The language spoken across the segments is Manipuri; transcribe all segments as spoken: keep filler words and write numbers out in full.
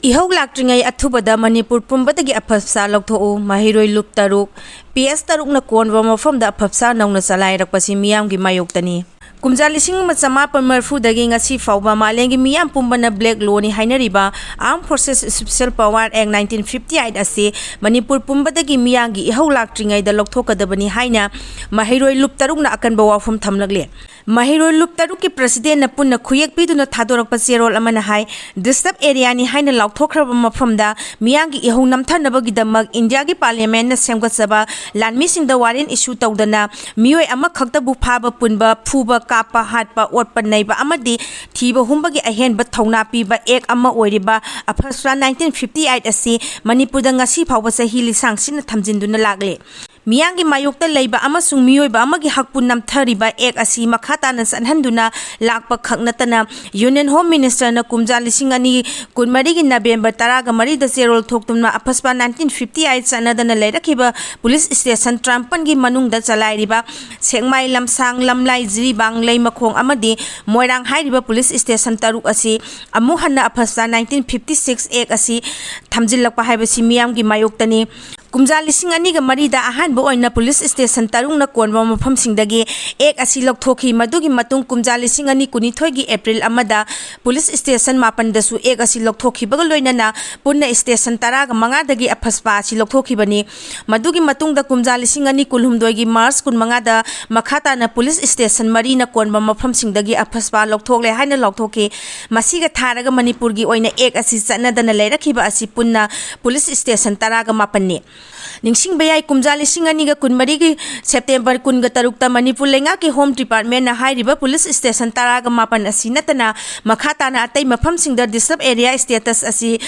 ꯏꯍꯧ ꯂꯥꯛꯇ꯭ꯔꯤꯉꯩ ꯑꯊꯨꯕꯗ ꯃꯅꯤꯄꯨꯔ ꯄꯨꯝꯕꯗꯒꯤ ꯑꯐꯞꯁꯥ ꯂꯧꯊꯣꯛꯎ꯫ ꯃꯍꯩꯔꯣꯏ ꯂꯨꯞ ꯇꯔꯨꯛ, ꯄꯤ ꯑꯦꯁ ꯇꯔꯨꯛꯅ ꯀꯣꯟꯕ ꯃꯐꯝꯗ ꯑꯐꯞꯁꯥ ꯅꯧꯅ ꯆꯂꯥꯏꯔꯛꯄꯁꯤ ꯃꯤꯌꯥꯝꯒꯤ ꯃꯥꯌꯣꯛꯇꯅꯤ꯫ ꯀꯨꯝꯖꯥ ꯂꯤꯁꯤꯡ ꯑꯃ ꯆꯃꯥꯄꯟ ꯃꯔꯤꯐꯨꯗꯒꯤ ꯉꯁꯤ ꯐꯥꯎꯕ ꯃꯥꯂꯦꯝꯒꯤ ꯃꯤꯌꯥꯝ ꯄꯨꯝꯕꯅ black ꯂꯣꯅꯤ ꯍꯥꯏꯅꯔꯤꯕ Armed Forces Special Power Act nineteen fifty eight ꯑꯁꯤ ꯃꯅꯤꯄꯨꯔ ꯄꯨꯝꯕꯗꯒꯤ ꯃꯤꯌꯥꯝꯒꯤ ꯏꯍꯧ ꯂꯥꯛꯇ꯭ꯔꯤꯉꯩꯗ ꯂꯧꯊꯣꯛꯀꯗꯕꯅꯤ ꯍꯥꯏꯅ ꯃꯍꯩꯔꯣꯏ ꯂꯨꯞ ꯇꯔꯨꯛꯅ ꯑꯀꯟꯕ ꯋꯥꯐꯝ ꯊꯝꯂꯛꯂꯦ꯫ ꯃꯍꯩꯔꯣꯏ ꯂꯨꯞ ꯇꯔꯨꯛꯀꯤ ꯄ꯭ꯔꯁꯤꯗꯦꯟꯅ ꯄꯨꯟꯅ ꯈꯨꯌꯦꯛ ꯄꯤꯗꯨꯅ ꯊꯥꯗꯣꯔꯛꯄ ꯆꯦꯔꯣꯜ ꯑꯃꯅ ꯍꯥꯏ, ꯗꯤꯁꯇꯔꯕ ꯑꯦꯔꯤꯌꯥꯅꯤ ꯍꯥꯏꯅ ꯂꯥꯎꯊꯣꯛꯈ꯭ꯔꯕ ꯃꯐꯝꯗ ꯃꯤꯌꯥꯝꯒꯤ ꯏꯍꯧ ꯅꯝꯊꯅꯕꯒꯤꯗꯃꯛ ꯏꯟꯗꯤꯌꯥꯒꯤ ꯄꯥꯔꯂꯤꯌꯥꯃꯦꯟꯅ ꯁꯦꯝꯒꯠꯆꯕ ꯂꯥꯟꯃꯤꯁꯤꯡꯗ ꯋꯥꯔꯦꯟ ꯏꯁꯨ ꯇꯧꯗꯅ ꯃꯤꯑꯣꯏ ꯑꯃꯈꯛꯇꯕꯨ ꯐꯥꯕ ꯄꯨꯟꯕ, ꯐꯨꯕ, ꯀꯥꯞꯄ, ꯍꯥꯠꯄ, ꯑꯣꯠꯄ ꯅꯩꯕ ꯑꯃꯗꯤ ꯊꯤꯕ ꯍꯨꯝꯕꯒꯤ ꯑꯍꯦꯟꯕ ꯊꯧꯅꯥ ꯄꯤꯕ ꯑꯦꯛ ꯑꯃ ꯑꯣꯏꯔꯤꯕ ꯑꯐꯞꯁꯥ nineteen fifty eight ꯑꯁꯤ ꯃꯅꯤꯄꯨꯔꯗ ꯉꯁꯤ ꯐꯥꯎꯕ ꯆꯍꯤ ꯂꯤꯁꯥꯡ ꯁꯤꯠꯅ ꯊꯝꯖꯤꯟꯗꯨꯅ ꯂꯥꯛꯂꯦ꯫ ꯃꯤꯌꯥꯝꯒꯤ ꯃꯥꯌꯣꯛꯇ ꯂꯩꯕ ꯑꯃꯁꯨꯡ ꯃꯤꯑꯣꯏꯕ ꯑꯃꯒꯤ ꯍꯛꯄꯨ ꯅꯝꯊꯔꯤꯕ ꯑꯦꯛ ꯑꯁꯤ ꯃꯈꯥ ꯇꯥꯅ ꯆꯠꯍꯟꯗꯨꯅ ꯂꯥꯛꯄ ꯈꯛ ꯅꯠꯇꯅ, ꯌꯨꯅꯤꯌꯟ ꯍꯣꯝ ꯃꯤꯅꯤꯁꯇꯔꯅ ꯀꯨꯝꯖꯥ ꯂꯤꯁꯤꯡ ꯑꯅꯤ ꯀꯨꯟꯃꯔꯤꯒꯤ ꯅꯕꯦꯝꯕꯔ ꯇꯔꯥꯒ ꯃꯔꯤꯗ ꯆꯦꯔꯣꯜ ꯊꯣꯛꯇꯨꯅ ꯑꯐꯞꯁꯥ nineteen fifty eight ꯆꯠꯅꯗꯅ ꯂꯩꯔꯛꯈꯤꯕ ꯄꯨꯂꯤꯁ ꯁ꯭ꯇꯦꯁꯟ ꯇꯔꯥꯃꯥꯄꯟꯒꯤ ꯃꯅꯨꯡꯗ ꯆꯂꯥꯏꯔꯤꯕ ꯁꯦꯛꯃꯥꯏ, ꯂꯝꯁꯥꯡ, ꯂꯝꯂꯥꯏ, ꯖꯤꯔꯤꯕꯥꯝ, ꯂꯩꯃꯈꯣꯡ ꯑꯃꯗꯤ ꯃꯣꯏꯔꯥꯡ ꯍꯥꯏꯔꯤꯕ ꯄꯨꯂꯤꯁ ꯁ꯭ꯇꯦꯁꯟ ꯇꯔꯨꯛ ꯑꯁꯤ ꯑꯃꯨꯛ ꯍꯟꯅ ꯑꯐꯞꯁꯥ nineteen fifty six ꯑꯦꯛ ꯑꯁꯤ ꯊꯝꯖꯤꯜꯂꯛꯄ ꯍꯥꯏꯕꯁꯤ ꯃꯤꯌꯥꯝꯒꯤ ꯃꯥꯌꯣꯛꯇꯅꯤ꯫ ꯀꯨꯝꯖꯥ ꯂꯤꯁꯤꯡ ꯑꯅꯤꯒ ꯃꯔꯤꯗ ꯑꯍꯥꯟꯕ ꯑꯣꯏꯅ ꯄꯨꯂꯤꯁ ꯁ꯭ꯇꯦꯁꯟ ꯇꯔꯨꯛꯅ ꯀꯣꯟꯕ ꯃꯐꯝꯁꯤꯡꯗꯒꯤ ꯑꯦꯛ ꯑꯁꯤ ꯂꯧꯊꯣꯛꯈꯤ꯫ ꯃꯗꯨꯒꯤ ꯃꯇꯨꯡ ꯀꯨꯝꯖꯥ ꯂꯤꯁꯤꯡ ꯑꯅꯤ ꯀꯨꯟꯅꯤꯊꯣꯏꯒꯤ ꯑꯦꯄ꯭ꯔꯤꯜ ꯑꯃꯗ ꯄꯨꯂꯤꯁ ꯁ꯭ꯇꯦꯁꯟ ꯃꯥꯄꯟꯗꯁꯨ ꯑꯦꯛ ꯑꯁꯤ ꯂꯧꯊꯣꯛꯈꯤꯕꯒ ꯂꯣꯏꯅꯅ ꯄꯨꯟꯅ ꯁ꯭ꯇꯦꯁꯟ ꯇꯔꯥꯒ ꯃꯉꯥꯗꯒꯤ ꯑꯐꯞꯁꯥ ꯑꯁꯤ ꯂꯧꯊꯣꯛꯈꯤꯕꯅꯤ꯫ ꯃꯗꯨꯒꯤ ꯃꯇꯨꯡꯗ ꯀꯨꯝꯖꯥ ꯂꯤꯁꯤꯡ ꯑꯅꯤ ꯀꯨꯟꯍꯨꯝꯗꯣꯏꯒꯤ ꯃꯥꯔꯆ ꯀꯨꯟꯃꯉꯥꯗ ꯃꯈꯥ ꯇꯥꯅ ꯄꯨꯂꯤꯁ ꯁ꯭ꯇꯦꯁꯟ ꯃꯔꯤꯅ ꯀꯣꯟꯕ ꯃꯐꯝꯁꯤꯡꯗꯒꯤ ꯑꯐꯞꯁꯥ ꯂꯧꯊꯣꯛꯂꯦ ꯍꯥꯏꯅ ꯂꯥꯎꯊꯣꯛꯈꯤ꯫ ꯃꯁꯤꯒ ꯊꯥꯔꯒ ꯃꯅꯤꯄꯨꯔꯒꯤ ꯑꯣꯏꯅ ꯑꯦꯛ ꯑꯁꯤ ꯆꯠꯅꯗꯅ ꯂꯩꯔꯛꯈꯤꯕ ꯑꯁꯤ ꯄꯨꯟꯅ ꯄꯨꯂꯤꯁ ꯁ꯭ꯇꯦꯁꯟ ꯇꯔꯥꯒ ꯃꯥꯄꯟꯅꯤ꯫ ꯅꯤꯡꯁꯤꯡꯕ ꯌꯥꯏ, ꯀꯨꯝꯖꯥ ꯂꯤꯁꯤꯡ ꯑꯅꯤꯒ ꯀꯨꯟꯃꯔꯤꯒꯤ ꯁꯦꯞꯇꯦꯝꯕꯔ ꯀꯨꯟꯒ ꯇꯔꯨꯛꯇ ꯃꯅꯤꯄꯨꯔ ꯂꯩꯉꯥꯛꯀꯤ ꯍꯣꯝ ꯗꯤꯄꯥꯔꯠꯃꯦꯟꯅ ꯍꯥꯏꯔꯤꯕ ꯄꯨꯂꯤꯁ ꯁ꯭ꯇꯦꯁꯟ ꯇꯔꯥꯒ ꯃꯥꯄꯟ ꯑꯁꯤ ꯅꯠꯇꯅ ꯃꯈꯥ ꯇꯥꯅ ꯑꯇꯩ ꯃꯐꯝꯁꯤꯡꯗ ꯗꯤꯁꯇꯔꯕ ꯑꯦꯔꯤꯌꯥ ꯁ꯭ꯇꯦꯇꯁ ꯑꯁꯤ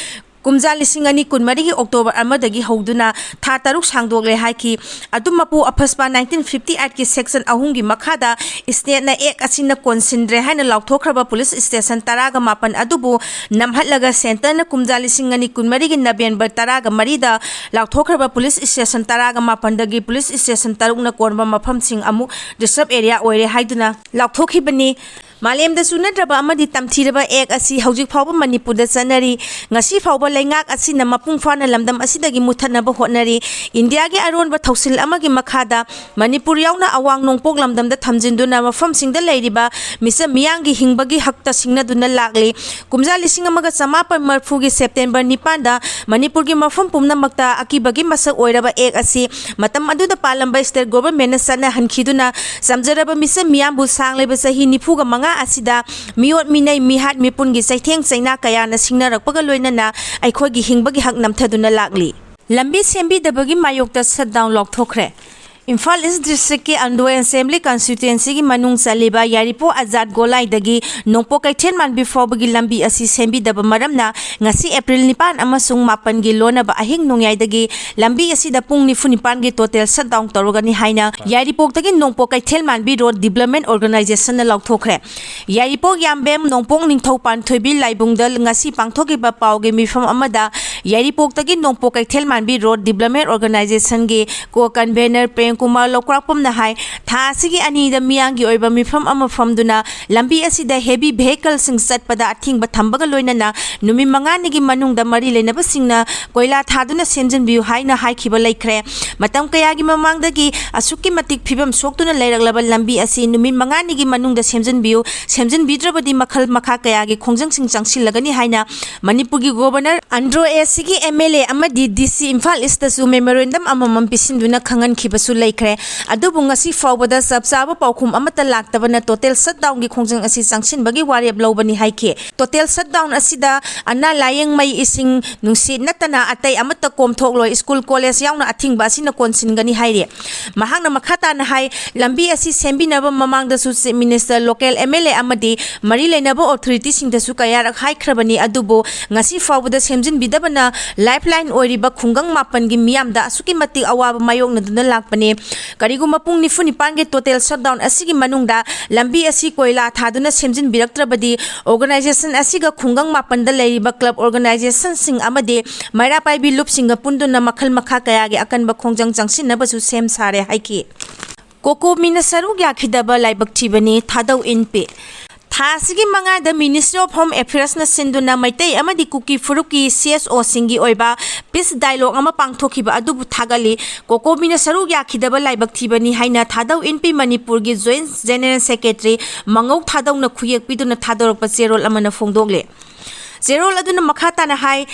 ꯀꯨꯝꯖꯥ ꯂꯤꯁꯤꯡ ꯑꯅꯤ ꯀꯨꯟꯃꯔꯤꯒꯤ ꯑꯣꯛꯇꯣꯕꯔ ꯑꯃꯗꯒꯤ ꯍꯧꯗꯨꯅ ꯊꯥ ꯇꯔꯨꯛ ꯁꯥꯡꯗꯣꯛꯂꯦ ꯍꯥꯏꯈꯤ꯫ ꯑꯗꯨꯃꯛꯄꯨ ꯑꯐꯞꯁꯥ nineteen fifty eight ꯀꯤ ꯁꯦꯛꯁꯟ ꯑꯍꯨꯝꯒꯤ ꯃꯈꯥꯗ ꯁ꯭ꯇꯦꯠꯅ ꯑꯦꯛ ꯑꯁꯤꯅ ꯀꯣꯟꯁꯤꯟꯗ꯭ꯔꯦ ꯍꯥꯏꯅ ꯂꯥꯎꯊꯣꯛꯈ꯭ꯔꯕ ꯄꯨꯂꯤꯁ ꯁ꯭ꯇꯦꯁꯟ ꯇꯔꯥꯒ ꯃꯥꯄꯟ ꯑꯗꯨꯕꯨ ꯅꯝꯍꯠꯂꯒ ꯁꯦꯟꯇꯔꯅ ꯀꯨꯝꯖꯥ ꯂꯤꯁꯤꯡ ꯑꯅꯤ ꯀꯨꯟꯃꯔꯤꯒꯤ ꯅꯕꯦꯝꯕꯔ ꯇꯔꯥꯒ ꯃꯔꯤꯗ ꯂꯥꯎꯊꯣꯛꯈ꯭ꯔꯕ ꯄꯨꯂꯤꯁ ꯁ꯭ꯇꯦꯁꯟ ꯇꯔꯥꯒ ꯃꯥꯄꯟꯗꯒꯤ ꯄꯨꯂꯤꯁ ꯁ꯭ꯇꯦꯁꯟ ꯇꯔꯨꯛꯅ ꯀꯣꯟꯕ ꯃꯐꯝꯁꯤꯡ ꯑꯃꯨꯛ ꯗꯤꯁꯇꯔꯕ ꯑꯦꯔꯤꯌꯥ ꯑꯣꯏꯔꯦ ꯍꯥꯏꯗꯨꯅ ꯂꯥꯎꯊꯣꯛꯈꯤꯕꯅꯤ꯫ ꯃꯥꯂꯦꯝꯗ ꯆꯨꯅꯗ꯭ꯔꯕ ꯑꯃꯗꯤ ꯇꯝꯊꯤꯔꯕ ꯑꯦꯛ ꯑꯁꯤ ꯍꯧꯖꯤꯛ ꯐꯥꯎꯕ ꯃꯅꯤꯄꯨꯔꯗ ꯆꯠꯅꯔꯤ꯫ ꯉꯁꯤ ꯐꯥꯎꯕ ꯂꯩꯉꯥꯛ ꯑꯁꯤꯅ ꯃꯄꯨꯡ ꯐꯥꯅ ꯂꯝꯗꯝ ꯑꯁꯤꯗꯒꯤ ꯃꯨꯠꯊꯠꯅꯕ ꯍꯣꯠꯅꯔꯤ꯫ ꯏꯟꯗꯤꯌꯥꯒꯤ ꯑꯔꯣꯟꯕ ꯊꯧꯁꯤꯜ ꯑꯃꯒꯤ ꯃꯈꯥꯗ ꯃꯅꯤꯄꯨꯔ ꯌꯥꯎꯅ ꯑꯋꯥꯡ ꯅꯣꯡꯄꯣꯛ ꯂꯝꯗꯝꯗ ꯊꯝꯖꯤꯟꯗꯨꯅ ꯃꯐꯝꯁꯤꯡꯗ ꯂꯩꯔꯤꯕ ꯃꯤꯆꯝ ꯃꯤꯌꯥꯝꯒꯤ ꯍꯤꯡꯕꯒꯤ ꯍꯛꯇ ꯁꯤꯡꯅꯗꯨꯅ ꯂꯥꯛꯂꯤ꯫ ꯀꯨꯝꯖꯥ ꯂꯤꯁꯤꯡ ꯑꯃꯒ ꯆꯃꯥꯄꯟ ꯃꯔꯤꯐꯨꯒꯤ ꯁꯦꯞꯇꯦꯝꯕꯔ ꯅꯤꯄꯥꯟꯗ ꯃꯅꯤꯄꯨꯔꯒꯤ ꯃꯐꯝ ꯄꯨꯝꯅꯃꯛꯇ ꯑꯀꯤꯕꯒꯤ ꯃꯁꯛ ꯑꯣꯏꯔꯕ ꯑꯦꯛ ꯑꯁꯤ ꯃꯇꯝ ꯑꯗꯨꯗ ꯄꯥꯜꯂꯝꯕ state governmentꯅ ꯆꯠꯅꯍꯟꯈꯤꯗꯨꯅ ꯆꯝꯖꯔꯕ ꯃꯤꯆꯝ ꯃꯤꯌꯥꯝꯕꯨ ꯁꯥꯡꯂꯕ ꯆꯍꯤ ꯅꯤꯐꯨꯒ ꯃꯉꯥ ꯑꯁꯤꯗ ꯃꯤꯑꯣꯠ ꯃꯤꯅꯩ, ꯃꯤꯍꯥꯠ ꯃꯤꯄꯨꯟꯒꯤ ꯆꯩꯊꯦꯡ ꯆꯩꯅꯥ ꯀꯌꯥꯅ ꯁꯤꯡꯅꯔꯛꯄꯒ ꯂꯣꯏꯅꯅ ꯑꯩꯈꯣꯏꯒꯤ ꯍꯤꯡꯕꯒꯤ ꯍꯛ ꯅꯝꯊꯗꯨꯅ ꯂꯥꯛꯂꯤ꯫ ꯂꯝꯕꯤ ꯁꯦꯝꯕꯤꯗꯕꯒꯤ ꯃꯥꯌꯣꯛꯇ shutdown ꯂꯥꯎꯊꯣꯛꯈ꯭ꯔꯦ꯫ Imphal East Districtꯀꯤ Andro Assembly Constituencyꯒꯤ ꯃꯅꯨꯡ ꯆꯜꯂꯤꯕ ꯌꯥꯏꯔꯤꯄꯣꯛ ꯑꯖꯥꯗ ꯒꯣꯂꯥꯏꯗꯒꯤ ꯅꯣꯡꯄꯣꯛ ꯀꯩꯊꯦꯜ ꯃꯥꯟꯕꯤ ꯐꯥꯎꯕꯒꯤ ꯂꯝꯕꯤ ꯑꯁꯤ ꯁꯦꯝꯕꯤꯗꯕ ꯃꯔꯝꯅ ꯉꯁꯤ April ꯅꯤꯄꯥꯟ ꯑꯃꯁꯨꯡ ꯃꯥꯄꯟꯒꯤ ꯂꯣꯟꯅꯕ ꯑꯍꯤꯡ ꯅꯣꯡꯌꯥꯏꯗꯒꯤ ꯂꯝꯕꯤ ꯑꯁꯤꯗ ꯄꯨꯡ ꯅꯤꯐꯨ ꯅꯤꯄꯥꯟꯒꯤ total shutdown ꯇꯧꯔꯒꯅꯤ ꯍꯥꯏꯅ ꯌꯥꯏꯔꯤꯄꯣꯛꯇꯒꯤ ꯅꯣꯡꯄꯣꯛ ꯀꯩꯊꯦꯜ ꯃꯥꯟꯕꯤ Road Development Organizationꯅ ꯂꯥꯎꯊꯣꯛꯈ꯭ꯔꯦ꯫ ꯌꯥꯏꯔꯤꯄꯣꯛ ꯌꯥꯝꯕꯦꯝ ꯅꯣꯡꯄꯣꯛ ꯅꯤꯡꯊꯧ ꯄꯥꯟꯊꯣꯏꯕꯤ ꯂꯥꯏꯕꯨꯡꯗ ꯉꯁꯤ ꯄꯥꯡꯊꯣꯛꯈꯤꯕ ꯄꯥꯎꯒꯤ ꯃꯤꯐꯝ ꯑꯃꯗ ꯌꯥꯏꯔꯤꯄꯣꯛꯇꯒꯤ ꯅꯣꯡꯄꯣꯛ ꯀꯩꯊꯦꯜ ꯃꯥꯟꯕꯤ Road Development Organizationꯒꯤ co-convener Prem Kumar ꯂꯧꯀ꯭ꯔꯥꯛꯄꯝꯅ ꯍꯥꯏ, ꯊꯥ ꯑꯁꯤꯒꯤ ꯑꯅꯤꯗ ꯃꯤꯌꯥꯝꯒꯤ ꯑꯣꯏꯕ ꯃꯤꯐꯝ ꯑꯃ ꯐꯝꯗꯨꯅ ꯂꯝꯕꯤ ꯑꯁꯤꯗ heavy vehicleꯁꯤꯡ ꯆꯠꯄꯗ ꯑꯊꯤꯡꯕ ꯊꯝꯕꯒ ꯂꯣꯏꯅꯅ ꯅꯨꯃꯤꯠ ꯃꯉꯥꯅꯤꯒꯤ ꯃꯅꯨꯡꯗ ꯃꯔꯤ ꯂꯩꯅꯕꯁꯤꯡꯅ ꯀꯣꯏꯂꯥ ꯊꯥꯗꯨꯅ ꯁꯦꯝꯖꯤꯟꯕꯤꯌꯨ ꯍꯥꯏꯅ ꯍꯥꯏꯈꯤꯕ ꯂꯩꯈ꯭ꯔꯦ꯫ ꯃꯇꯝ ꯀꯌꯥꯒꯤ ꯃꯃꯥꯡꯗꯒꯤ ꯑꯁꯨꯛꯀꯤ ꯃꯇꯤꯛ ꯐꯤꯕꯝ ꯁꯣꯛꯇꯨꯅ ꯂꯩꯔꯛꯂꯕ ꯂꯝꯕꯤ ꯑꯁꯤ ꯅꯨꯃꯤꯠ ꯃꯉꯥꯅꯤꯒꯤ ꯃꯅꯨꯡꯗ ꯁꯦꯝꯖꯤꯟꯕꯤꯌꯨ, ꯁꯦꯝꯖꯤꯟꯕꯤꯗ꯭ꯔꯕꯗꯤ ꯃꯈꯜ ꯃꯈꯥ ꯀꯌꯥꯒꯤ ꯈꯣꯡꯖꯪꯁꯤꯡ ꯆꯪꯁꯤꯜꯂꯒꯅꯤ ꯍꯥꯏꯅ ꯃꯅꯤꯄꯨꯔꯒꯤ Governor ꯑꯟꯗ꯭ꯔꯣ ꯑꯦꯁꯤꯒꯤ MLA ꯑꯃꯗꯤ DC ꯏꯝꯐꯥꯜ Eastꯇꯁꯨ memorandum ꯑꯃꯃꯝ ꯄꯤꯁꯤꯟꯗꯨꯅ ꯈꯪꯍꯟꯈꯤꯕꯁꯨ ꯂꯩꯈ꯭ꯔꯦ꯫ ꯑꯗꯨꯕꯨ ꯉꯁꯤ ꯐꯥꯎꯕꯗ ꯆꯞ ꯆꯥꯕ ꯄꯥꯎꯈꯨꯝ ꯑꯃꯠꯇ ꯂꯥꯛꯇꯕꯅ total shutdownꯒꯤ ꯈꯣꯡꯖꯪ ꯑꯁꯤ ꯆꯪꯁꯤꯟꯕꯒꯤ ꯋꯥꯔꯦꯞ ꯂꯧꯕꯅꯤ ꯍꯥꯏꯈꯤ꯫ Total shutdown ꯑꯁꯤꯗ ꯑꯅꯥ ꯂꯥꯌꯦꯡ, ꯃꯩ, ꯏꯁꯤꯡ, ꯅꯨꯡꯁꯤꯠ ꯅꯠꯇꯅ ꯑꯇꯩ ꯑꯃꯠꯇ ꯀꯣꯝꯊꯣꯛꯂꯣꯏ, school, college ꯌꯥꯎꯅ ꯑꯊꯤꯡꯕ ꯑꯁꯤꯅ ꯀꯣꯟꯁꯤꯟꯒꯅꯤ ꯍꯥꯏꯔꯤ꯫ ꯃꯍꯥꯛꯅ ꯃꯈꯥ ꯇꯥꯅ ꯍꯥꯏ, ꯂꯝꯕꯤ ꯑꯁꯤ ꯁꯦꯝꯕꯤꯅꯕ ꯃꯃꯥꯡꯗꯁꯨ Chief Minister, local MLA ꯑꯃꯗꯤ ꯃꯔꯤ ꯂꯩꯅꯕ authorityꯁꯤꯡꯗꯁꯨ ꯀꯌꯥꯔꯛ ꯍꯥꯏꯈ꯭ꯔꯕꯅꯤ, ꯑꯗꯨꯕꯨ ꯉꯁꯤ ꯐꯥꯎꯕꯗ ꯁꯦꯝꯖꯤꯟꯕꯤꯗꯕꯅ lifeline ꯑꯣꯏꯔꯤꯕ ꯈꯨꯡꯒꯪ ꯃꯥꯄꯟꯒꯤ ꯃꯤꯌꯥꯝꯗ ꯑꯁꯨꯛꯀꯤ ꯃꯇꯤꯛ ꯑꯋꯥꯕ ꯃꯥꯌꯣꯛꯅꯗꯨꯅ ꯂꯥꯛꯄꯅꯤ꯫ ꯀꯔꯤꯒꯨꯝꯕ ꯄꯨꯡ ꯅꯤꯐꯨ ꯅꯤꯄꯥꯟꯒꯤ total shutdown ꯑꯁꯤꯒꯤ ꯃꯅꯨꯡꯗ ꯂꯝꯕꯤ ꯑꯁꯤ ꯀꯣꯏꯂꯥ ꯊꯥꯗꯨꯅ ꯁꯦꯝꯖꯤꯟꯕꯤꯔꯛꯇ꯭ꯔꯕꯗꯤ, organization ꯑꯁꯤꯒ ꯈꯨꯡꯒꯪ ꯃꯥꯄꯟꯗ ꯂꯩꯔꯤꯕ club organizationꯁꯤꯡ ꯑꯃꯗꯤ ꯃꯩꯔꯥ ꯄꯥꯏꯕꯤ ꯂꯨꯞꯁꯤꯡꯒ ꯄꯨꯟꯗꯨꯅ ꯃꯈꯜ ꯃꯈꯥ ꯀꯌꯥꯒꯤ ꯑꯀꯟꯕ ꯈꯣꯡꯖꯪ ꯆꯪꯁꯤꯟꯅꯕꯁꯨ ꯁꯦꯝ ꯁꯥꯔꯦ ꯍꯥꯏꯈꯤ꯫ ꯀꯣꯀꯣꯃꯤꯅ ꯁꯔꯨꯛ ꯌꯥꯈꯤꯗꯕ ꯂꯥꯏꯕꯛ ꯊꯤꯕꯅꯤ, ꯊꯥꯗꯧ ꯏꯟꯄꯤ꯫ ꯊꯥ ꯑꯁꯤꯒꯤ ꯃꯉꯥꯗ Ministry of Home Affairsꯅ ꯁꯤꯟꯗꯨꯅ ꯃꯩꯇꯩ ꯑꯃꯗꯤ ꯀꯨꯀꯤ ꯐꯨꯔꯨꯞꯀꯤ CSOꯁꯤꯡꯒꯤ ꯑꯣꯏꯕ peace dialogue ꯑꯃ ꯄꯥꯡꯊꯣꯛꯈꯤꯕ ꯑꯗꯨꯕꯨ ꯊꯥꯒꯠꯂꯤ꯫ COCOMIꯅ ꯁꯔꯨꯛ ꯌꯥꯈꯤꯗꯕ ꯂꯥꯏꯕꯛ ꯊꯤꯕꯅꯤ ꯍꯥꯏꯅ ꯊꯥꯗꯧ ꯏꯟꯄꯤ ꯃꯅꯤꯄꯨꯔꯒꯤ Joint General Secretary ꯃꯉꯧ ꯊꯥꯗꯧꯅ ꯈꯨꯌꯦꯛ ꯄꯤꯗꯨꯅ ꯊꯥꯗꯣꯔꯛꯄ ꯆꯦꯔꯣꯜ ꯑꯃꯅ ꯐꯣꯡꯗꯣꯛꯂꯤ꯫ ꯆꯦꯔꯣꯜ ꯑꯗꯨꯅ ꯃꯈꯥ ꯇꯥꯅ ꯍꯥꯏ,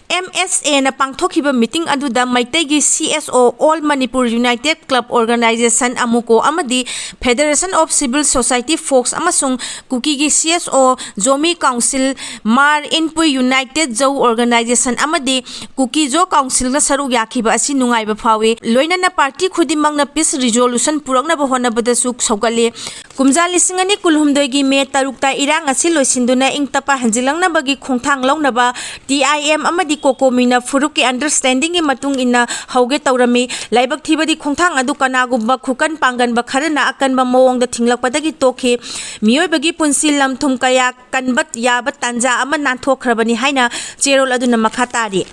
MSAꯅ ꯄꯥꯡꯊꯣꯛꯈꯤꯕ meeting ꯑꯗꯨꯗ ꯃꯩꯇꯩꯒꯤ CSO, All Manipur United Club Organization, AMUCO, ꯑꯃꯗꯤ Federation of Civil Society, FOCS, ꯑꯃꯁꯨꯡ ꯀꯨꯀꯤꯒꯤ CSO, Zomi Council, Hmar Inpui United Zo Organization, ꯑꯃꯗꯤ Kuki Zo Councilꯅ ꯁꯔꯨꯛ ꯌꯥꯈꯤꯕ ꯑꯁꯤ ꯅꯨꯡꯉꯥꯏꯕ ꯐꯥꯎꯏ꯫ ꯂꯣꯏꯅꯅ party ꯈꯨꯗꯤꯡꯃꯛꯅ peace resolution ꯄꯨꯔꯛꯅꯕ ꯍꯣꯠꯅꯕꯗꯁꯨ ꯁꯧꯒꯠꯂꯤ꯫ ꯀꯨꯝꯖꯥ ꯂꯤꯁꯤꯡ ꯑꯅꯤ ꯀꯨꯟꯍꯨꯝꯗꯣꯏꯒꯤ ꯃꯦ ꯇꯔꯨꯛꯇ ꯏꯔꯥꯡ ꯑꯁꯤ ꯂꯣꯏꯁꯤꯟꯗꯨꯅ ꯏꯪ ꯇꯞꯄ ꯍꯟꯖꯤꯜꯂꯛꯅꯕꯒꯤ ꯈꯣꯡꯊꯥꯡ ꯂꯧꯅꯕ TIM ꯑꯃꯗꯤ COCOMIꯅ ꯐꯨꯔꯨꯞꯀꯤ understandingꯒꯤ ꯃꯇꯨꯡ ꯏꯟꯅ ꯍꯧꯒꯦ ꯇꯧꯔꯝꯃꯤ꯫ ꯂꯥꯏꯕꯛ ꯊꯤꯕꯗꯤ ꯈꯣꯡꯊꯥꯡ ꯑꯗꯨ ꯀꯅꯥꯒꯨꯝꯕ ꯈꯨꯀꯟ ꯄꯥꯡꯒꯟꯕ ꯈꯔꯅ ꯑꯀꯟꯕ ꯃꯑꯣꯡꯗ ꯊꯤꯡꯂꯛꯄꯗꯒꯤ ꯇꯣꯛꯈꯤ꯫ ꯃꯤꯑꯣꯏꯕꯒꯤ ꯄꯨꯟꯁꯤ ꯂꯝ ꯊꯨꯝ ꯀꯌꯥ ꯀꯟꯕ ꯌꯥꯕ ꯇꯥꯟꯖꯥ ꯑꯃ ꯅꯥꯟꯊꯣꯛꯈ꯭ꯔꯕꯅꯤ ꯍꯥꯏꯅ ꯆꯦꯔꯣꯜ ꯑꯗꯨꯅ ꯃꯈꯥ ꯇꯥꯔꯤ꯫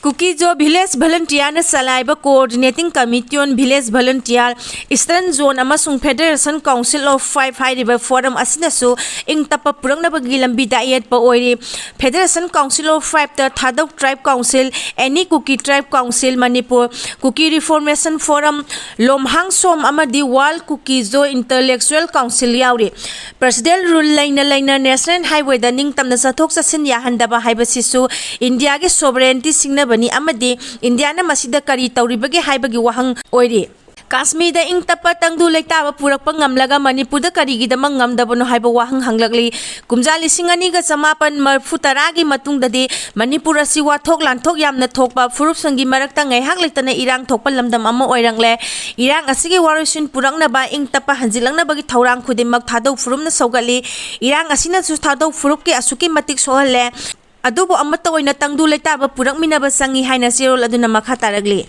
Kuki Zo Village Volunteerꯅ ꯆꯂꯥꯏꯕ Coordinating Committee on Village Volunteer, Eastern Zone ꯑꯃꯁꯨꯡ Federation Council of Five ꯍꯥꯏꯔꯤꯕ forum ꯑꯁꯤꯅꯁꯨ ꯏꯪ ꯇꯞꯄ ꯄꯨꯔꯛꯅꯕꯒꯤ ꯂꯝꯕꯤꯗ ꯑꯌꯦꯠꯄ ꯑꯣꯏꯔꯤ꯫ Federation Council of Fiveꯇ Thadou Tribe Council, Any Kuki Tribe Council Manipur, Kuki Reformation Forum, Lomhang Som ꯑꯃꯗꯤ World Kuki Zo Intellectual Council ꯌꯥꯎꯔꯤ꯫ President rule ꯂꯩꯅ ꯂꯩꯅ National Highwayꯗ ꯅꯤꯡꯇꯝꯅ ꯆꯠꯊꯣꯛ ꯆꯠꯁꯤꯟ ꯌꯥꯍꯟꯗꯕ ꯍꯥꯏꯕꯁꯤꯁꯨ ꯏꯟꯗꯤꯌꯥꯒꯤ sovereignty ꯁꯤꯡꯅꯕꯅꯤ ꯑꯃꯗꯤ ꯏꯟꯗꯤꯌꯥꯅ ꯃꯁꯤꯗ ꯀꯔꯤ ꯇꯧꯔꯤꯕꯒꯦ ꯍꯥꯏꯕꯒꯤ ꯋꯥꯍꯪ ꯑꯣꯏꯔꯤ꯫ ꯀꯥꯁꯃꯤꯔꯗ ꯏꯪ ꯇꯞꯄ ꯇꯪꯗꯨ ꯂꯩꯇꯥꯕ ꯄꯨꯔꯛꯄ ꯉꯝꯂꯒ ꯃꯅꯤꯄꯨꯔꯗ ꯀꯔꯤꯒꯤꯗꯃꯛ ꯉꯝꯗꯕꯅꯣ ꯍꯥꯏꯕ ꯋꯥꯍꯪ ꯍꯪꯂꯛꯂꯤ꯫ ꯀꯨꯝꯖꯥ ꯂꯤꯁꯤꯡ ꯑꯅꯤꯒ ꯆꯃꯥꯄꯟ ꯃꯔꯐꯨ ꯇꯔꯥꯒꯤ ꯃꯇꯨꯡꯗꯗꯤ ꯃꯅꯤꯄꯨꯔ ꯑꯁꯤ ꯋꯥꯊꯣꯛ ꯂꯥꯟꯊꯣꯛ ꯌꯥꯝꯅ ꯊꯣꯛꯄ, ꯐꯨꯔꯨꯞꯁꯤꯡꯒꯤ ꯃꯔꯛꯇ ꯉꯥꯏꯍꯥꯛ ꯂꯩꯇꯅ ꯏꯔꯥꯡ ꯊꯣꯛꯄ ꯂꯝꯗꯝ ꯑꯃ ꯑꯣꯏꯔꯛꯂꯦ꯫ ꯏꯔꯥꯡ ꯑꯁꯤꯒꯤ ꯋꯥꯔꯣꯏꯁꯤꯟ ꯄꯨꯔꯛꯅꯕ ꯏꯪ ꯇꯞꯄ ꯍꯟꯖꯤꯜꯂꯛꯅꯕꯒꯤ ꯊꯧꯔꯥꯡ ꯈꯨꯗꯤꯡꯃꯛ ꯊꯥꯗꯧ ꯐꯨꯔꯨꯞꯅ ꯁꯧꯒꯠꯂꯤ꯫ ꯏꯔꯥꯡ ꯑꯁꯤꯅꯁꯨ ꯊꯥꯗꯧ ꯐꯨꯔꯨꯞꯀꯤ ꯑꯁꯨꯛꯀꯤ ꯃꯇꯤꯛ ꯁꯣꯛꯍꯜꯂꯦ꯫ ꯑꯗꯨꯕꯨ ꯑꯃꯠꯇ ꯑꯣꯏꯅ ꯇꯪꯗꯨ ꯂꯩꯇꯥꯕ ꯄꯨꯔꯛꯃꯤꯟꯅꯕ ꯆꯪꯏ ꯍꯥꯏꯅ ꯆꯦꯔꯣꯜ ꯑꯗꯨꯅ ꯃꯈꯥ ꯇꯥꯔꯛꯂꯤ꯫